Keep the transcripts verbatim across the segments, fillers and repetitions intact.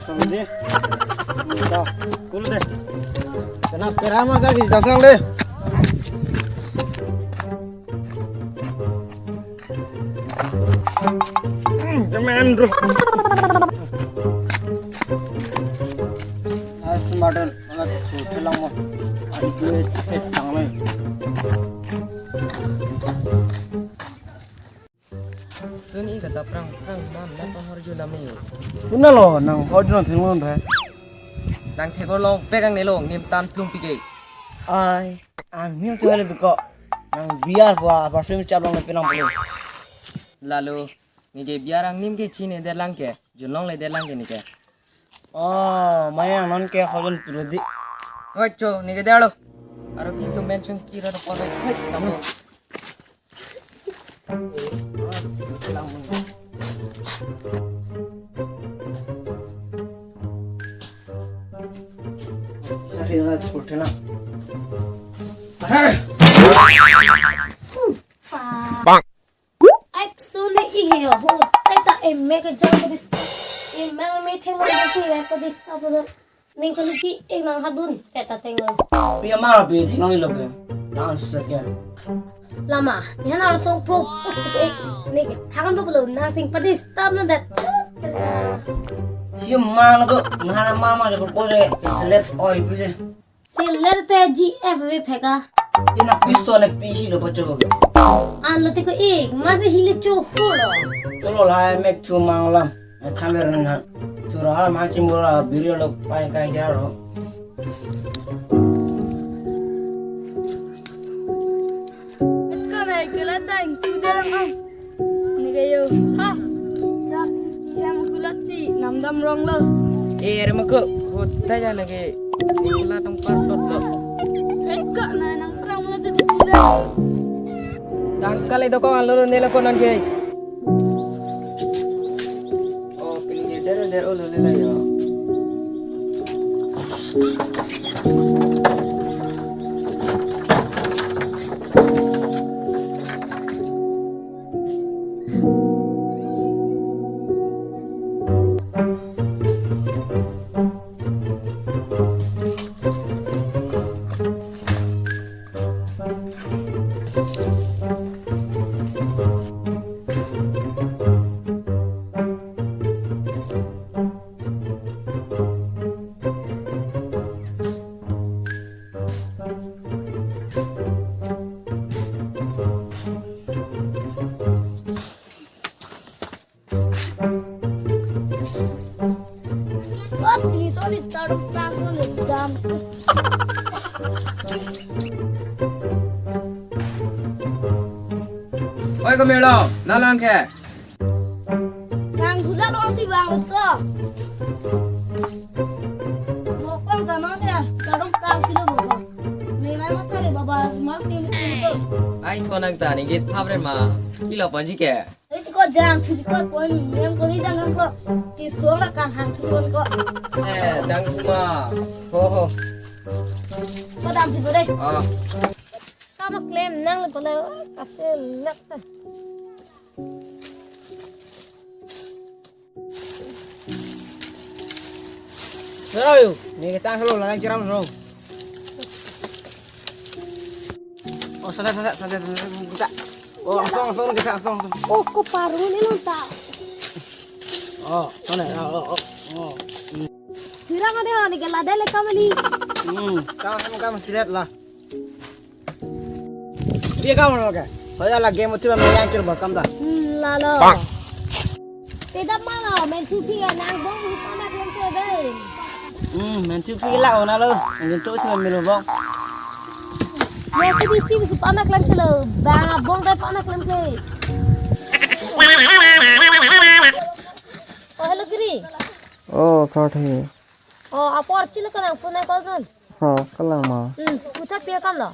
Samedi. Da, kul de. Kena pera masa di dagang de. Hmm, temen bro. Ah, semadan, alat, tulang mo. Adik gue, eh, tangan. Suni kata prang prang nam na pahor jula me. Puna lo nang hor jula thenglo re. Nang thegor long pegang ne long nim tan plung pike. Ai, ang nim tu hale duko. Nang biar bua basum chap long le penang bulu. Lalu nike biar ang nim ke chine derlang ke, junlong le derlang ke nike. Oh, maya non ke hojun pirodi. Kocho, nike dalo. Aro ki tu mention kira to por. Hai, kamu. Sorry, na chute na. Bang. Actually, ihe ho. Teta eme ke jam ko dista. Emang me theng ko si ko dista. Ming kali ki ek nang hadun, teta tenglo. Pi ama pi thenglo lo ke. Nang set ke. Lama, ni hana song pro post ke. Ni thakan to belum nang sing padis tam na dat. Si ma lo ko, nang hana ma ma ko post ke. Select oi puse. Select te G F V pheka. Tina piso ne pi hilo pacho ko. An lo te ko ek, masi hili cho hulo. Cholo la mek chu mang lam. Thamer na thura hala ma chimura biri lo pai kai ya lo. Ka na kela ta ingku der ang. Ni kayo. Ha. Yang kulat si namdam rong lo. Eh, rema ko hota ja na ke. Ula tong par tot lo. Ka na nang prang mo tu di pula. Tangkal itu ko alo ne lo ko nan ke. Oh, kini der der ulo le la yo. Oi, Komelo, nalang ke? Nang gula lo si bang ko. Bokong kamang ya, karong tang silo bokong. Nilai mata le baba, masih ini ko. Ai, ko nang tani git phabre ma, kilo ponji ke? Ito ko jang chuti ko pon nem ko ri jang ko. Ki song la kan hang chuti ko. Eh, dang kuma. Ho ho. Ko dam chuti ko deh. Ah. Kama klem nang ko le kase lak ta. Ayo, ni kita selalu lalang kiram selalu. Oh, sana, sana, sana, sana, kita. Oh, langsung, langsung, kita langsung, langsung. Oh, ko paru ni lonta. Oh, sana, oh, oh, oh, oh. Hmm. Sira mane ha, ni gala dele kamali. Hmm, kamu, kamu, kamu, sirat lah. Dia kamu lo ke? Hoya la game uthi ba me yang chur ba kam da. Hmm, lalo. Bang. Peda ma lo, men thu phi ga nang bong hu pana klem ke dei. Hmm, men thu phi la ona lo. Nang to uthi ba melo bong. Ya tu di si bisi pana klem chelo. Bang bong dei pana klem ke. Oh, hello Giri. Oh, sir thi. Oh, apor chilo ka nang phone call dun. Ha, kalang ma. Hmm, kutha pia kam lo.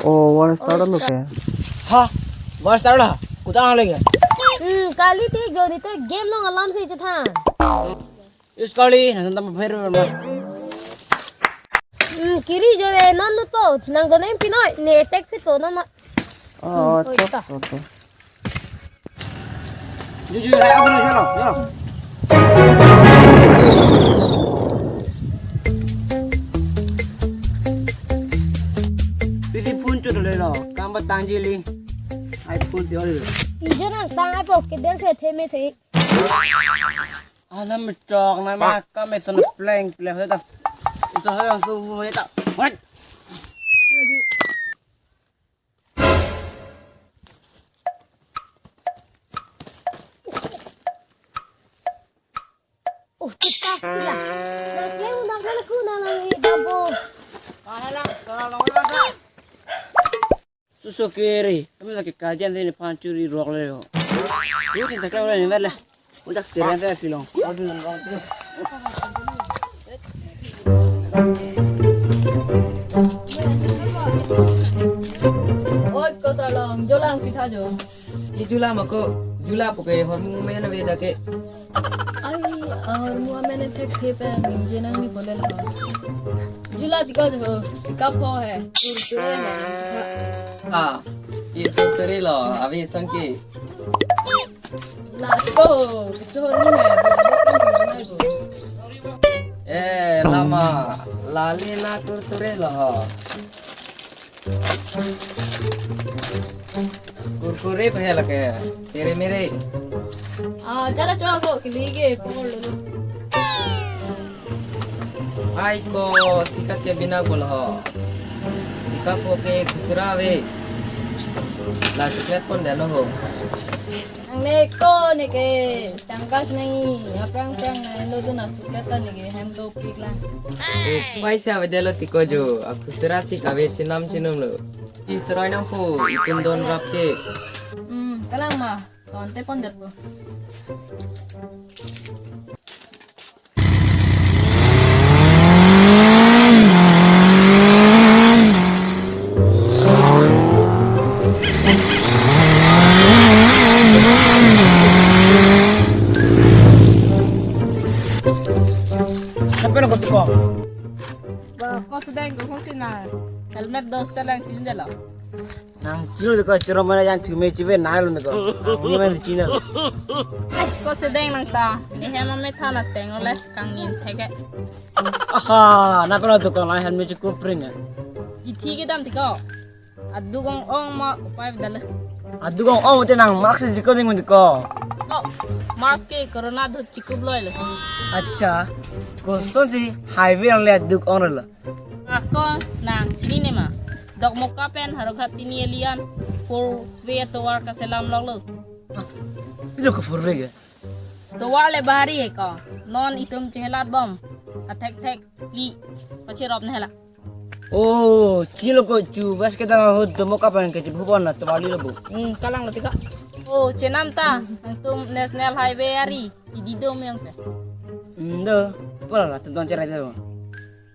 Oh, one star lo ke? Ha, one star lo. Kutha ang lagi. Hmm, kali ti jodi to game long alam se chethan. Is kali, na tam pher ma. Hmm, Giri jo e non lut po, nang donem pinoi, ne tek pito non ma. Oh, hmm, chok, oi ta. Chok, chok. Jujur, ayo, ayo, ayo, ayo. Patang jili. Ai phun ti ol. Ijo nangtang ai po kedeng se theme the. Alam chok na ma ka me son pleng pleng hota. Ito ha yang su hota. What? Oh, cepat sila. Nak yang nak nak ku nak lagi babo. Susu kiri, kami lagi kajian sini pancuri rok le yo. Yuk kita kau ni mele. Udah kiri saya silong. Oi, ko salong, jolang kita jo. I jula mako, jula puke hormu mena veda ke. Ai, hormu mena thek the pe ningje nangji bole la. Jula tiko jo, sikap ho hai, kurkure hai. Ha, ye kurkure lo, ave sangke. La ko, kito hormu hai, bo, bo, bo, bo, bo. Eh, lama, lali na kurkure lo ho. Kurkure pa hai lake, tere mere. Ah, chala chok lo, kili ke, pokol lo. Ai ko, sikap ke bina ko lo ho. Sikap ko ke khusra ave. La chocolate pon dano ho. Ang ne ko ne ke, tangkas nai, aprang prang nai, lo do na chocolate ta ne ke, hem do pik lang. Eh, paisa ave delo tiko jo, a khusra si kave chinam chinum lo. I serai nang po, itum don rap ke. Hmm, kalang ma, ton te pon det po. Sampai nang kopi kong. Ba, ko sedang ko kong sina. Helmet dos selang sini deh lo. Nang chino deko choro mana yang thume chive nai lo deko. Nang ni man chino. Ko sedang nang ta. Ni hema me thana teng ole kang nin seke. Aha, na kono tukang lai han me cukup ring ya. Ithi kedam tiko. Aduk ong ong ma upai dale. Aduk ong ong te nang mask si jiko ding diko. Oh, mask ke corona dut cukup loi le. Acha, koson si highway ang le aduk ong rela. Ako nang chini ne ma. Dokmoka pen Howraghat tini elian four way tovar kaselam lok lo. Pilo ka four way ke? Tovar le bahari he ko. Non itum chehelat bom. Athek thek li. Pache rop ne hela. Oh, chilo ko chu bas ke tang ho Dokmoka pen ke chu bhubon na tovar li lo bu. Hmm, kalang lo tika. Oh, chenam ta. Itum National Highway ari. Idi dom yang te. Hmm, do. Pura la tum don cherai do.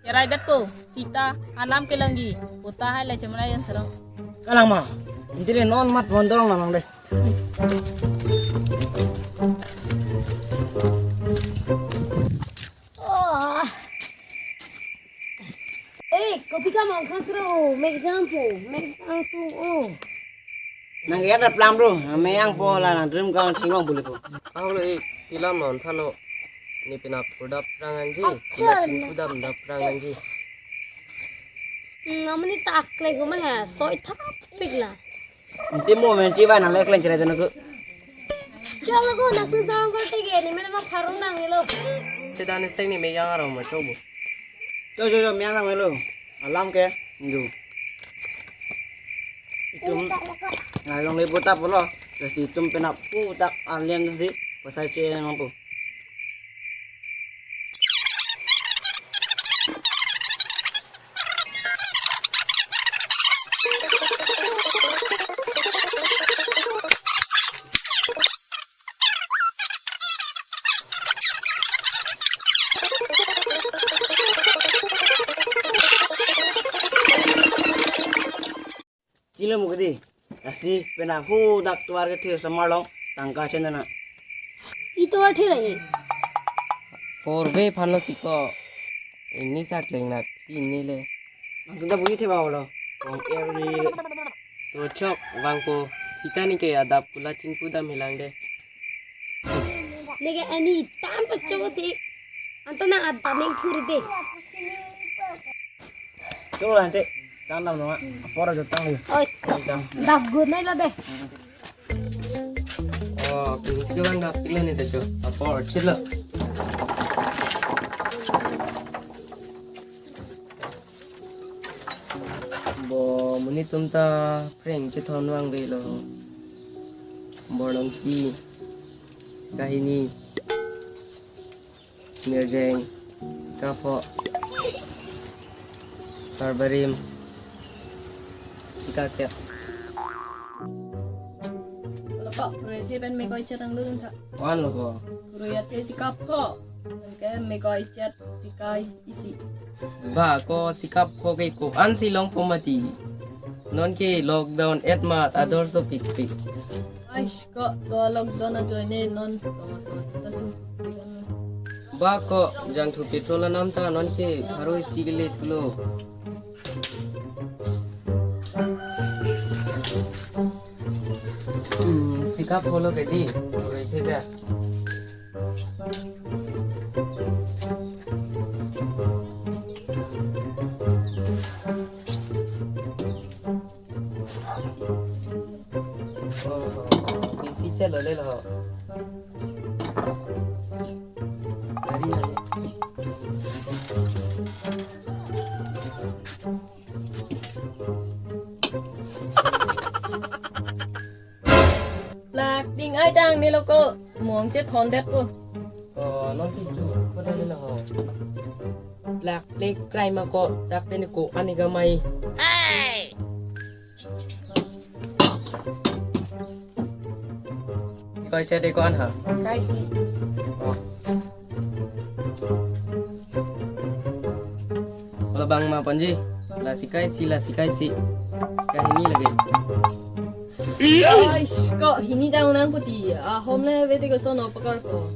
Cherai dat ko, sita, anam kelangji, uta hai le chemra yang serong. Kalang ma, intile non mat mondorong namang deh. Oh. Eh, kopi ka mang khas ro, mek jam po, mek jam tu, oh. Nang ya dap lam bro, ame yang po la nang dream ka thengong bule po. Ang lo ik ilam non thano ni pina pudap rang anji, Acha, pina chingku dam dap rang anji. Hmm, amani tak le ko ma ha, soi thap pik la. Nanti mo men chiba nang lek len cerai dano ko. Chalo ko nak tu sang ko tige ni men ma pharu nang ni lo. Chedan seng ni me yang aro ma chobo. Cho cho cho me yang nang me lo. Alam ke ndu. Itum ngai long le bota polo, lasi itum pena putak arlian si pasai che nang po. Chilo mukdi. Lasi pena hu dak tovar kethe osomar along tangka chen na. I tovar the lagi. Four way aphan lo tiko. Ini sa kleng nak ini le. Nang tunda bui the ba lo. Kong er ni. To chok vang po. Sita ni ke adap kula chingku dam hilang de. Neke ani tam ta chok ti. Anto nang adap ning thuri de. Chok la te. Tang dam nang, apor ajo tang. Oi, dak gun nai la de. Oh, kini kevang dap pilih ni tejo. Apor chit lo. Bo, monit atum ta prank chethon vangvelo. Borlongki, sika hini, Mirjeng, sika pho, Sarbarim, sika kep. Lo kok, pura the pen me koi chat ang lun tha. Wan lo ko. Pura the sika pho. Ke me koi chat sika isi. Ba ko sika pho ke ko-an si longpo mati. Non ke lockdown et mat ador so pik pik. Ais ko so lockdown ajoine non so ta su. Ba ko jangthu petrol anam ta non ke pharo isi kele thulo. Hmm, sika pho lo ke di. Oi, theda. Oh, bisi chalo le lo. Gari na. Plak ding ai tang ni lo ko mong chethon det ko. Oh, non si chu ko dai lo ho. Plak plek krai ma ko dak pen ko ani ga mai. Koi chat de ko-an ha? Kai si. Oh. Kalau bang ma ponji, la sika isi, la sika isi. Sika hini lagi. Ais, ko hini dang nang puti. Ah, home le vete ko sono pakar ko.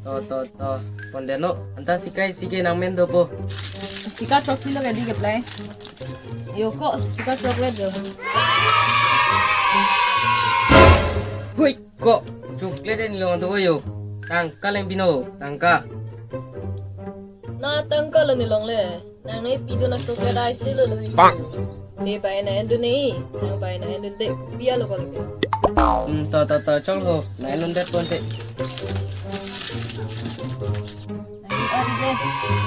To, to, to. Pon deno. Anta sika isi ke nang men dopo. Sika throk si lo ke di ke play. Yo ko, sika throk le do. Hui. Ko, chocolate ni long to yo. Tangka leng pino, tangka. Na tangka lo ni long le. Nang nai pidun a chocolate ai si lo lo. Bang. Ni bai na endun ni. Nang bai na endun de. Pia lo ko lo. Hmm, to, to, to, chong ho. Na endun de pon te. Nang ari de.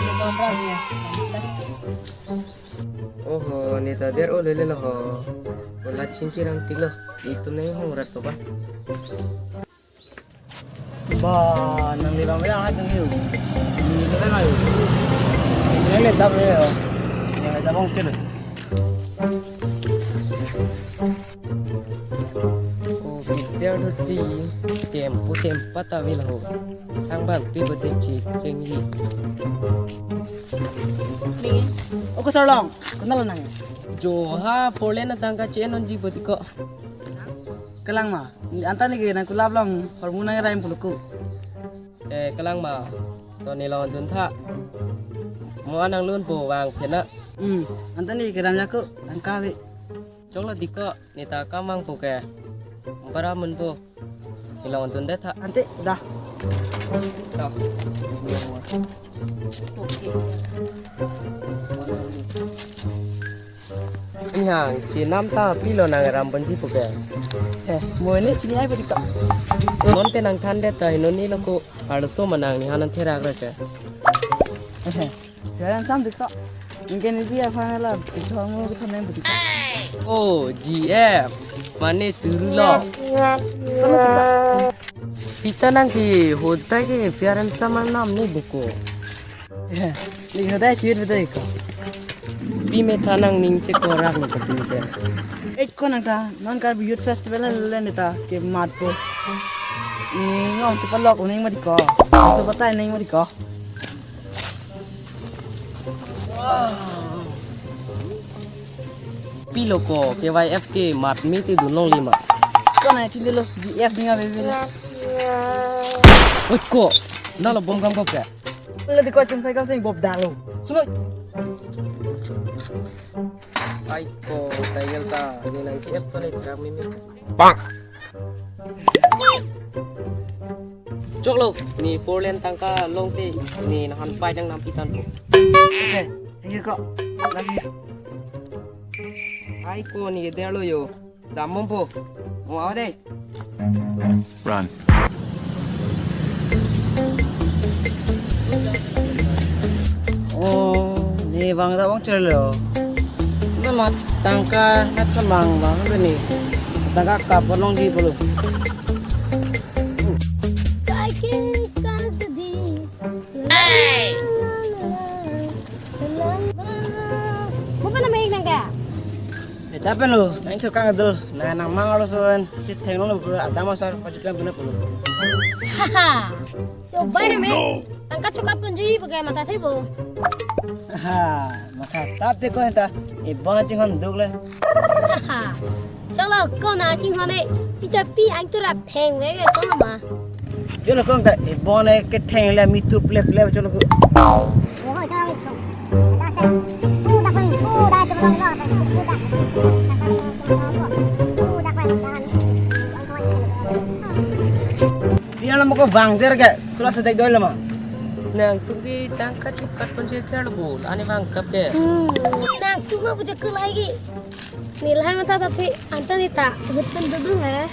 Ni don rang ya. Oho, neta der o lele lo ho. Ola chingki rang tik lo. Itum nai hong rat to ba. Ba, nang le bang bilang atung yu. Ni le bang ayu. Ni le dap le yo. Ni le dap bang chelo. O, video to si tempo tempa ta vil ho. Thang bang pi bote chi chenghi. Ni. O ko Sarlong, kenal nang. Jo ha four lane atangka chen onji boti ko. Kelang ma, anta ni ke nang kulap long hormu nang raim puluku. Eh, kelang ma, to ni long dun tha. Mo anang lun po vang phena. Hmm, anta ni ke ram jaku, tangka ve. Choklo diko, neta kamang po ke. Bara mun po. Ni long dun det tha. Ante, dah. Dah. Okay. Ni hang, chenam ta pilo nang ram ponji puke. Eh, mo ne chini ai bodi ka. Non te nang than det ta hino ni lo ko arloso ma nang ni hanan therak ra ke. Eh, jalan sam dikta. Ingke ni dia apa la, itu mo kita main bodi ka. Oh, G F. Mane turu lo. Sana dikta. Sita nang ki hotai ke fair and sama nam ni buku. Ni hotai chit betai ko. Pi me thanang ning che korak lo kati te. Ek ko nang ta, non Karbi Youth Festival le le ta ke mat ko. Ni ngom si palok uning mati ko. Si patai ning mati ko. Pilo ko K Y F ke mat miti dun longle ma. Ko na chini lo G F dinga bebe le. Oi ko, na lo bom gam ko ke. Lo di ko chum cycle sing bob dalo. Suno. Ai ko cycle ta, ni nang G F so le tra mimi. Bang. Choklo, ni four lane tangka long te, ni nahan pai dang nam pitan po. Okay, thank you ko. Ai ko ni der lo yo. Dam mom po. Mo awa de. Run. Oh, ne bang da bang chelo. Nama tangka na chamang bang ni. Tangka kap along di pulo. Kaikin kasidi. Mo pa na maik nang ka? Eh, ta pen lo, nang so kang dul, na nang mang alo so en, si theng long lo, adam asar pajukam guna pulo. Haha. Chobai na me. Tangka chokap ponji pakai matha thebo. Ha, matha tap te ko enta, ibon chinghon duk le. Haha. Cholo, kona chinghon e, pita pi ang tura theng ve ke so ma. Cholo kong ta, ibon e ke theng le mi tu plep plep cholo ko. Dia lama ko bang der ke, kelas dek doi lama. Nangtum ke tangka chokap ponji ke lo bol, ani bang kap ke. Hmm, nangtum ma puja ke lagi. Nilai matha tapi anta ni ta hutun dudu he.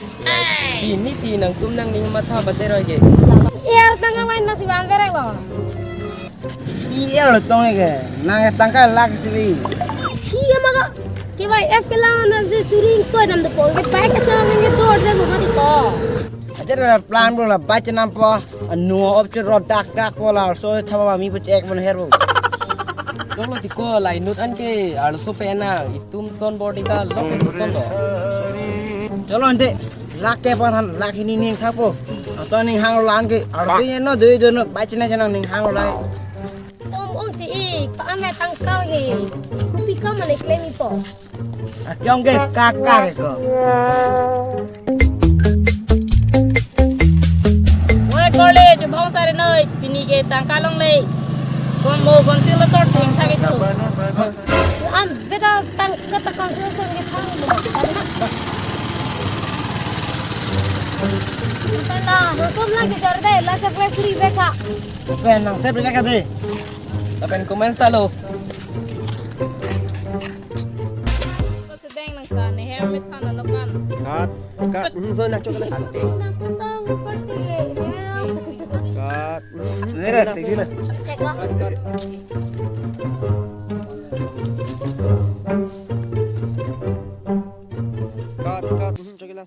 Chini ti nangtum nangning matha bate roi ke. Air tangka main masih bang berek lo. Air lo tong ke. Nang tangka lak siri. Hi ke maka. Ke bai F ke lang na se suring ko dam de pon ke bai ke chang ke dor de mo di ko. Ajar ada plan bro la baca nampo. Anu op che rod dak dak po la so thama mi po chek mon her bo. Cholo ti ko lai nut an ke arloso pe nang itum son bor di ka lok ke son do. Cholo ante lak ke pan han lak hini ning thapo. Ato ning hang lan ke arloso ye no doi do no bai chena chena ning hang lai. Om ong ti ik pa ame tangka ke. Kupi ka mane klem ipo. Akyong ke kakar ko. Oi, kole, chubong sare noi, pini ke tangka longle. Kon mo kon silo sort sing thak itu. An beta tang kata kon silo sort ke thang mo. Tana, hukum lagi jor de, la se pre free beka. Pen nang se pre beka de. Lapen comments ta lo. Ko sedeng nang ka ne hem met pan ano kan. Cut, cut. Hmm, so na chok na. Nang ko sa mo party ke. Cut. Hmm, nera, chok na. Cut, cut. Hmm, chok na.